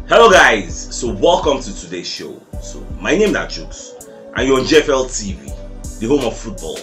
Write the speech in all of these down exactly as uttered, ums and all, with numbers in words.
Hello guys, so welcome to today's show. So my name na Jukes and you're on G F L T V, the home of football.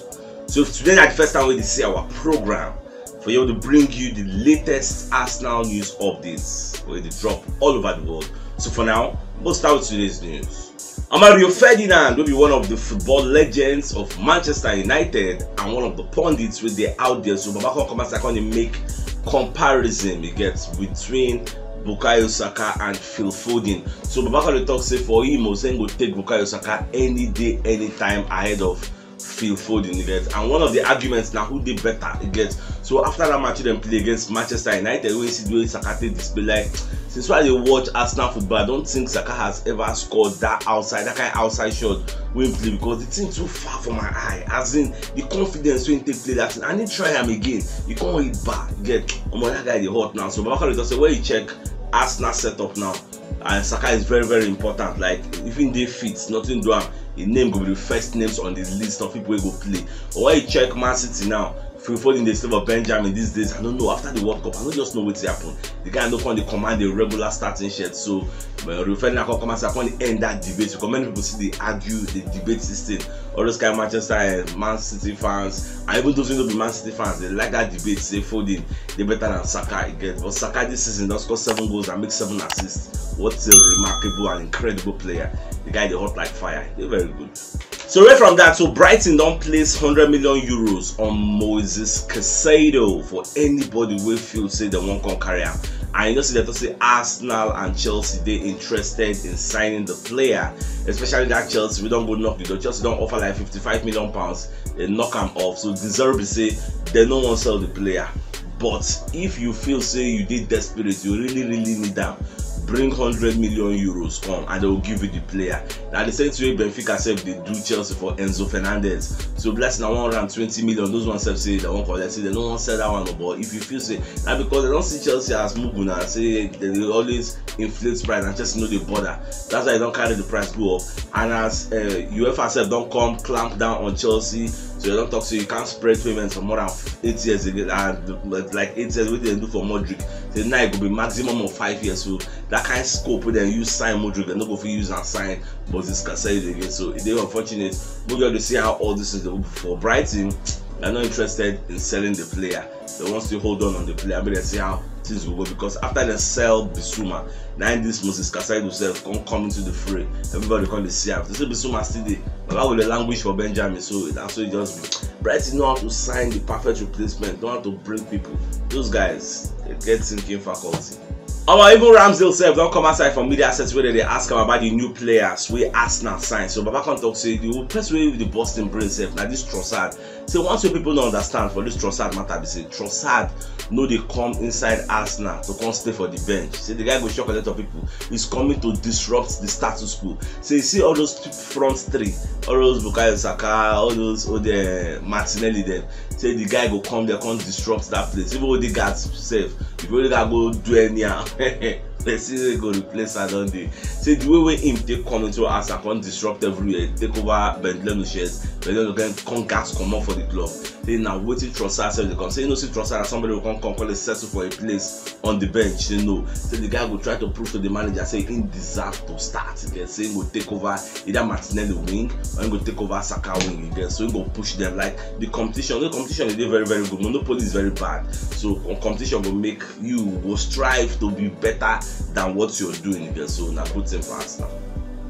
So if today na the first time wey you see our program, for here we dey bring you the latest Arsenal news updates wey dey drop all over the world. So for now, we'll start with today's news. Omo, Rio Ferdinand, wey be one of the football legends of Manchester United and one of the pundits wey dey out there, so Baba come come outside come dey make comparison, you get, between Bukayo Saka and Phil Foden. So Baba come dey talk say for him, Osen go take Bukayo Saka any day, anytime ahead of Phil Foden, you get. And one of the arguments na who dey better, you get. So after that match dem play against Manchester United, wey see the way Saka take display, like, since I dey watch Arsenal football, I don't think Saka has ever scored that outside, that kind outside shot wey he play, because the thing too far for my eye. As in, the confidence wey he take play that thing, and he try am again, he come hit bar, you get. Omo, that guy dey hot now. So Baba come dey talk say when you check Arsenal setup now, and Saka is very, very important. Like, if he dey fit, nothing do am, his name go be the first names on the list of people wey go play. But when you check Man City now, Phil Foden dey stay for Benjamin these days. I don't know, after the World Cup, I don't just know wetin happen. The guy no come dey command the regular starting shirt. So when Rio Ferdinand come come outside come dey end that debate, because many people still dey argue, dey debate this thing. All those kind of Manchester and Man City fans, and even those wey no be Man City fans, dey like that debate, say Foden dey better than Saka, you get. But Saka this season don score seven goals and make seven assists. What a remarkable and incredible player. The guy dey hot like fire. Dey very good. So away from that, so Brighton don place hundred million euros on Moises Caicedo for anybody wey feel say dem wan come carry am. And you know say dem talk say Arsenal and Chelsea dey interested in signing the player, especially that Chelsea wey don go knock the door. Chelsea don offer like fifty-five million pounds, dem knock am off. So De Zerbi say dem no wan sell the player. But if you feel say you dey desperate, you really, really need am, bring hundred million euros come and they will give you the player. Na the same thing wey Benfica sef dey do Chelsea for Enzo Fernandez. So be like say na one hundred and twenty million, those ones sef say dem wan collect, say dem no wan sell that one o. But if you feel say, na because dem don see Chelsea as mugu na, say dem dey always inflate price and Chelsea no dey bother. That's why dem don carry the price go up. And as uh, UEFA sef don come clamp down on Chelsea, so dem don talk say you can't spread payments for more than eight years again, and uh, like eight years, wetin dem do for Modric. Say now e go be maximum of five years, so that kind scope wey dem use sign Modric, dem no go fit use am sign Moises Caicedo again. So e dey unfortunate. We go dey see how all this is dey move for Brighton. They're not interested in selling the player. They want to hold on on the player, but they see how things will go, because after they sell Bissouma, now this Moises Caicedo sef come come into the fray. Everybody come dey see am. They say Bissouma still dey. Baba go dey languish for Benjamin, so that's what it just be. Brighton know how to sign the perfect replacement, know how to bring people. Those guys, they get thinking faculty. Omo, even Ramsdale sef don come outside for media set wey dem dey ask am about the new players wey Arsenal sign. So Baba come talk say the person wey dey burst him brain sef na this Trossard. Say one thing people no understand for this Trossard matter be say Trossard no dey come inside Arsenal to come stay for the bench. Say the guy go shock a lot of people. He's coming to disrupt the status quo. Say you see all those front three, all those Bukayo Saka, all those Ode, Martinelli dem. Say the guy go come there, come disrupt that place. Even Odegaard sef, if Odegaard go do anyhow, person wey go replace am don dey. Say the way wey him take come into Arsenal, come disrupt everywhere, take over Ben Leno shirt, Ben Leno come, come gas comot for the club. Say na wetin Trossard sef dey come. Say you know, see Trossard as somebody wey come come come dey settle for a place on the bench. Say no. Say the guy go try to prove to the manager say he deserve to start. He get say he go take over either Martinelli wing or he go take over Saka wing again. So he go push them. Like the competition, the competition is very, very good. Monopoly is very bad. So com- competition will make you go strive to be better than what you're doing again. So now put him for us now.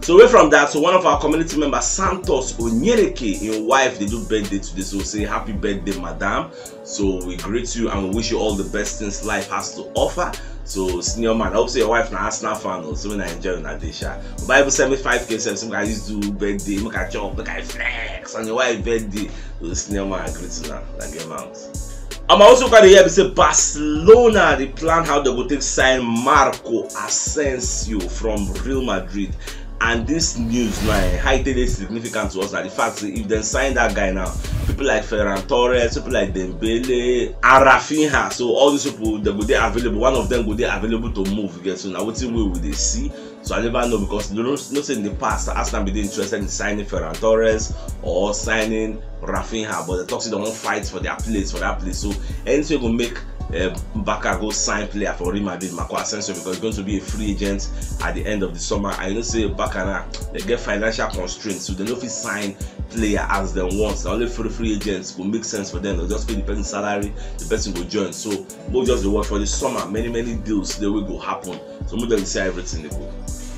So away from that, so one of our community members, Santos Onyereke, his wife, they do birthday today. So say happy birthday, madam. So we greet you and we wish you all the best things life has to offer. So senior man, I hope say your wife na Arsenal fan o. So when I enjoy una dey sha. Bible seventy-five K sef, so I use do birthday, make I chop, make I flex, and your wife birthday. So senior man, I greet una, na get mouth. I'm also gonna hear say Barcelona dey plan how they go take sign Marco Asensio from Real Madrid. And this news now, eh, how e take dey significant to us na the fact say if dem sign that guy now, people like Ferran Torres, people like Dembele, and Rafinha, so all these people, they go dey available. One of them go dey available to move again. So now wetin we will dey see. So I never know, because you know, know say in the past Arsenal been dey interested in signing Ferran Torres or signing Rafinha, but they talk say they wan fight for their place, for that place. So anything go make uh, Barca go sign player for Real Madrid, Marco Asensio, because he's going to be a free agent at the end of the summer. I know say Barca now they get financial constraints, so they no fit sign player as they want. Na only free free agents go make sense for them. They'll just pay the person salary, the person go join. So we'll just dey watch for the summer. Many many deals they will go happen. So we'll just see everything they go.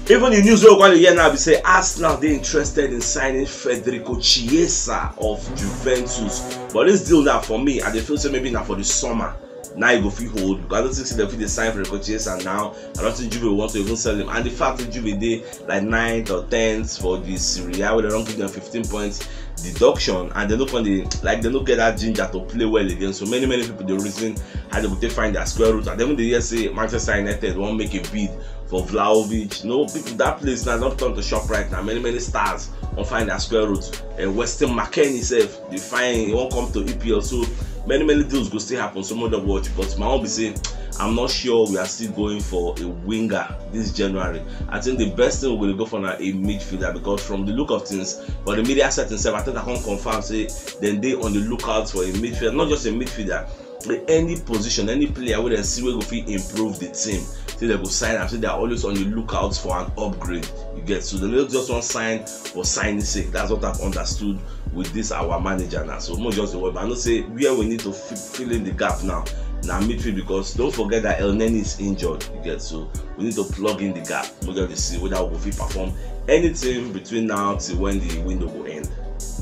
Even the news wey we wan hear now be say Arsenal dey interested in signing Federico Chiesa of Juventus. But this deal now for me, I dey feel say maybe na for the summer now e go fit hold, because I don't think say dem fit dey sign Federico Chiesa now. I don't think Juve want to even sell him. And the fact that Juve dey like ninth or tenth for the Serie A, where they don't give them fifteen points deduction, and they no come dey, like, they no get that ginger to play well again. So many many people dey reason how they go take find their square root. And even the year say Manchester United wan make a bid for Vlahovic. No, people, that place now don turn to shop right now. Many many stars wan find their square root. Uh, Weston McKennie sef dey find, he wan come to E P L. So many many deals go still happen. Some other watch, but my own be say I'm not sure we are still going for a winger this January. I think the best thing we're going to go for now a midfielder, because from the look of things, for the media setting, sef, I think I can confirm say then they on the lookout for a midfielder, not just a midfielder, in any position, any player where they see where go fit improve the team. Say they go sign am. Say they are always on the lookout for an upgrade. You get, so they no just wan sign for signing sake. That's what I've understood with this our manager now. So more just the word, but I know say where we need to fi- fill in the gap now. Now midfield, because don't forget that El Neni is injured. You get, so we need to plug in the gap. We got to see whether we fit perform anything between now till when the window will end.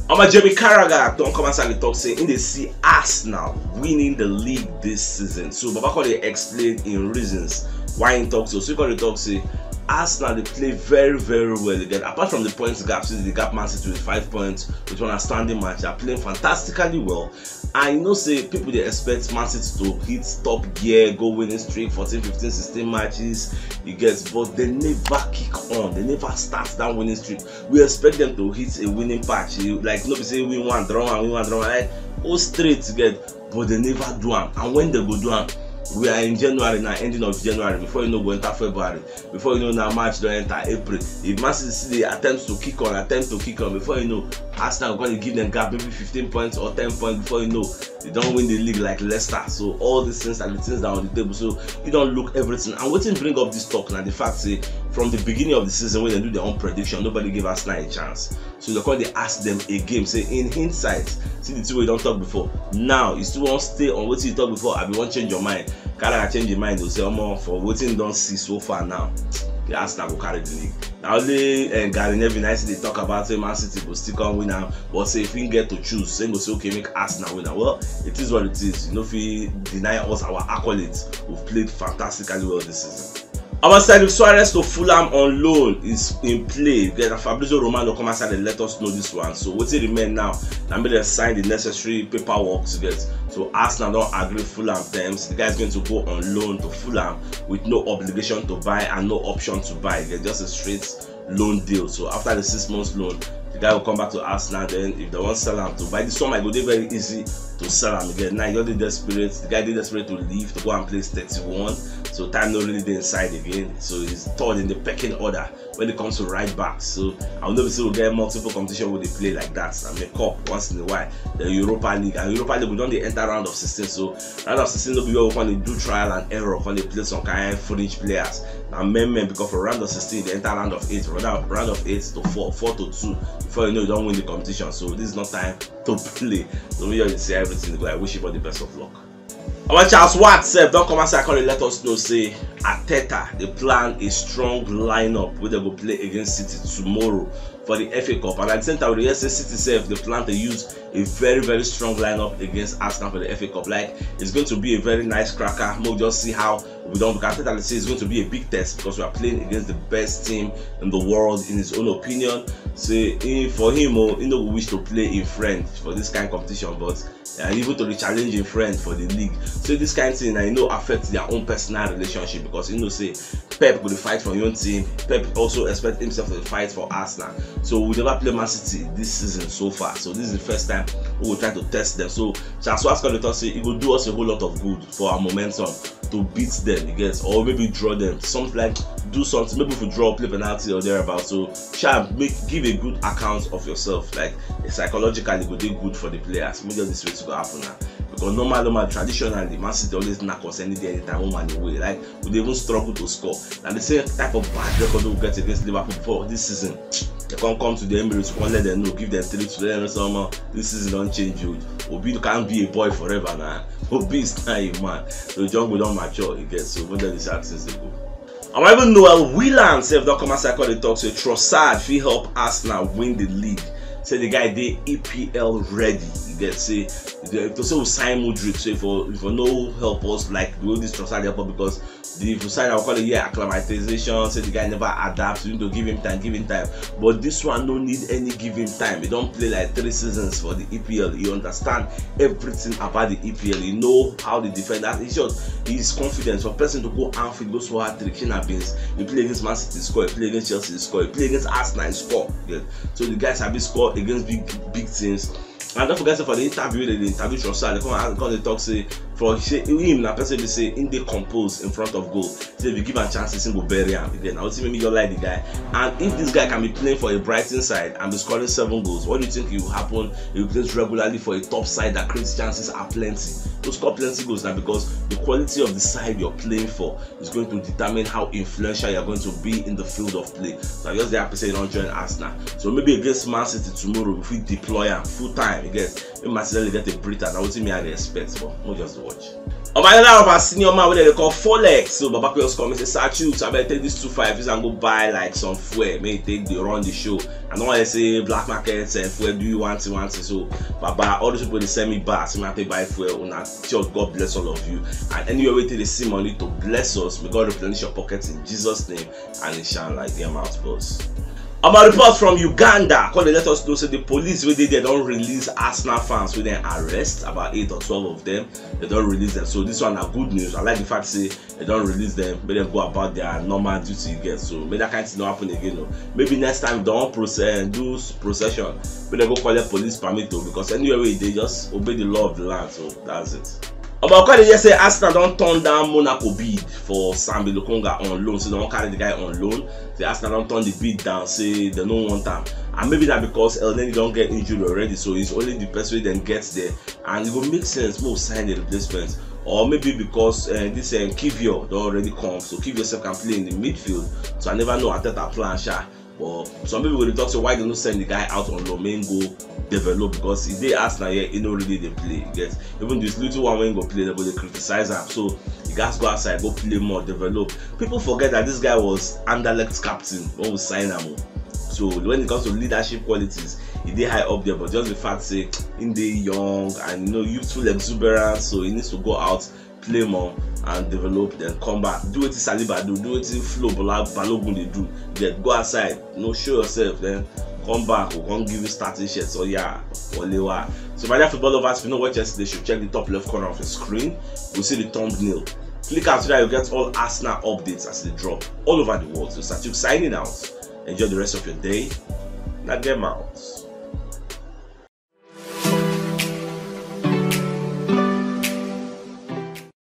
Omo, Jamie Carragher don't come outside the talk say in the see Arsenal winning the league this season. So Baba Kole explained in reasons why he talks so. So he talk say Arsenal they play very very well again. Apart from the points gap, since the gap Man City with five points, which one a standing match, they are playing fantastically well. I know say people they expect Man City to hit top gear, go winning streak, fourteen, fifteen, sixteen matches. You get, but they never kick on. They never start that winning streak. We expect them to hit a winning patch. You, like, no be say win one, draw one, win one, draw one. Like, go straight to get, but they never do am. And when they go do am, we are in January now, ending of January. Before you know, go enter February. Before you know, now March don enter, April. If Man City still dey attempt to kick on, attempt to kick on, before you know, Arsenal going to give them gap, maybe fifteen points or ten points. Before you know, they don't win the league like Leicester. So all these things are the things that are on the table. So you don't look everything. And wetin bring up this talk now, the fact say from the beginning of the season when they do their own prediction, nobody gave Arsenal a chance. So they call they ask them a game. Say in hindsight, see the two we don't talk before. Now you still want stay on what you talk before. I be want change your mind. Carragher change your mind. They say, "Omo, for wetin don see so far now, the Arsenal go carry the league." Now only uh, Gary Neville nicely they talk about say Man City go still come win am, but say if he get to choose, say go say, "Okay, make Arsenal win am." Well, it is what it is. You know, if he deny us our accolades, we've played fantastically well this season. Our Sergio Suarez to Fulham on loan is in play. Then Fabrizio Romano come outside and let us know this one. So what it remain now? Now me they sign the necessary paperwork to get. So Arsenal don't agree Fulham terms. The guy is going to go on loan to Fulham with no obligation to buy and no option to buy. It's just a straight loan deal. So after the six months loan, the guy will come back to Arsenal. Then if they want sell him to buy this one, might go dey very easy to sell him again. Now you're the desperate. The guy dey desperate to leave to go and play thirty-one. So time not really dey inside again. So he's third in the pecking order when it comes to right backs. So I will never say we get multiple competition with the play like that. I mean, cup once in a while, the Europa League and Europa League we don't dey enter round of sixteen. So round of sixteen no be where we can do trial and error, can they play some kind of fringe players. Now men men because for round of sixteen they enter round of eight, round of, round of eight to four, four to two. Before you know, you don't win the competition. So this is not time to play. So we just say everything go. I wish you all the best of luck. Our Charles Watt sef don come outside come dey let us know say Arteta dey plan a strong lineup wey dem go play against City tomorrow for the F A Cup, and at the same time we dey hear say City sef dey plan to use a very very strong lineup against Arsenal for the F A Cup. Like, it's going to be a very nice cracker. We'll just see how we don't, because Arteta dey say it's going to be a big test because we are playing against the best team in the world in his own opinion. So he, for him, oh, he no go wish to play in French for this kind of competition, but uh, even to be challenging friend for the league. So this kind of thing, I know, affects their own personal relationship because you know say Pep go dey fight for your own team. Pep also expect himself to fight for Arsenal. So we never play Man City this season so far. So this is the first time we will try to test them. So Charles Watt come dey talk say it will do us a whole lot of good for our momentum to beat them, you get, or maybe draw them, something like, do something, maybe if you draw, play penalty or thereabout. So sha, make, give a good account of yourself, like, psychologically go dey good for the players. Make all this way to go happen now, because normal normal, traditionally, Man City always knack us any day, anytime, home and away. Like, we dey even struggle to score. Na the same type of bad record we get against Liverpool before this season. They come come to the Emirates, come let them know, give them three to let them know some, uh, this season don change you. Obi can't be a boy forever now. Obi is now a man. So John go don mature, you get. So when dem dey see how things dey go. I might even know, uh, Willan sef don come outside come dey talk say Trossard fit help Arsenal win the league. Say the guy dey E P L ready. You get, say, the, to say we sign Mudryk, so if you, if you no help us like the way this Trossard help us, because the, if you sign, I'll call it, yeah, acclimatization. Say the guy never adapts. You need to give him time, give him time. But this one no need any giving time. He don play like three seasons for the E P L. He understand everything about the E P L. He know how the defenders. It's just, he's confident for person to go Anfield, go score hat trick. Shey na beans. He play against Man City, score. He play against Chelsea, score. He play against Arsenal, score. Yeah. So the guys have been score against big, big teams. And don't forget say for the interview, they dey interview Trossard. They come and come dey talk say, for say him na person be say him dey compose in front of goal. Say if you give am chances, him go bury am again. Na wetin make me just like the guy. And if this guy can be playing for a Brighton side and be scoring seven goals, what do you think will happen if he plays regularly for a top side that creates chances are plenty? To score plenty goals now, because the quality of the side you're playing for is going to determine how influential you're going to be in the field of play. So I just dey happy say you don join Arsenal. So maybe against Man City tomorrow, if we deploy am full time, you get, if Martinelli get a breather, na wetin me I dey expect, but we'll just watch. Omo, another of our senior man wey dem dey call Folex. So Baba Kuyos come and say, "Sir Chooks, I better take this two five and go buy, like, some fuel. May take dey run the show. I don't want to say black market and fuel do you want to want to." So Baba, all those people dey send me bars. So I take buy fuel. Una church, God bless all of you. And anywhere we take dey see money to bless us, may God replenish your pocket in Jesus' name. And inshallah, get mouth, boss. Our report from Uganda come dey let us know say the police wey dey there don release Arsenal fans wey dem arrest, about eight or twelve of them. They don release them. So this one na good news. I like the fact say they don release them, make them go about their normal duty, you get. So make that kind thing no happen again o. Maybe next time they wan proce-, eh, do s-, procession, make dem go collect police permit o, because anywhere wey e dey, just obey the law of the land. So that's it. Omo, come dey hear say Arsenal don turn down Monaco bid for Sambi Lokonga on loan. So they wan carry the guy on loan. Say Arsenal don turn the bid down, say they no want am. And maybe na because Elneny don get injury already, so it's only the person wey dem get there. And e go make sense make we sign the replacement. Or maybe because, eh, this, eh, Kivior don already come, so Kivior sef can play in the midfield. So I never know Arteta plan sha. But some people go dey talk say why they no send the guy out on loan, make him go develop, because e dey Arsenal here, e no really dey play. You get, even this little one wey go play, they go dey criticize am. So he gats go outside, go play more, develop. People forget that this guy was Anderlecht captain when we sign am o. So when it comes to leadership qualities, he dey high up there. But just the fact say he dey young and, you know, youthful exuberance, so he needs to go out, play more and develop, then come back. Do wetin Saliba do, do wetin Flo Bola-, Balogun dey do. Then go outside, you know, show yourself, then come back, we come give you starting shirt. So yeah, Olewa. So my dear football lovers, if you know what yesterday, you should check the top left corner of the screen. We see the thumbnail. Click out so that you get all Arsenal updates as they drop all over the world. So Sir Chooks signing out. Enjoy the rest of your day. Now get mouth.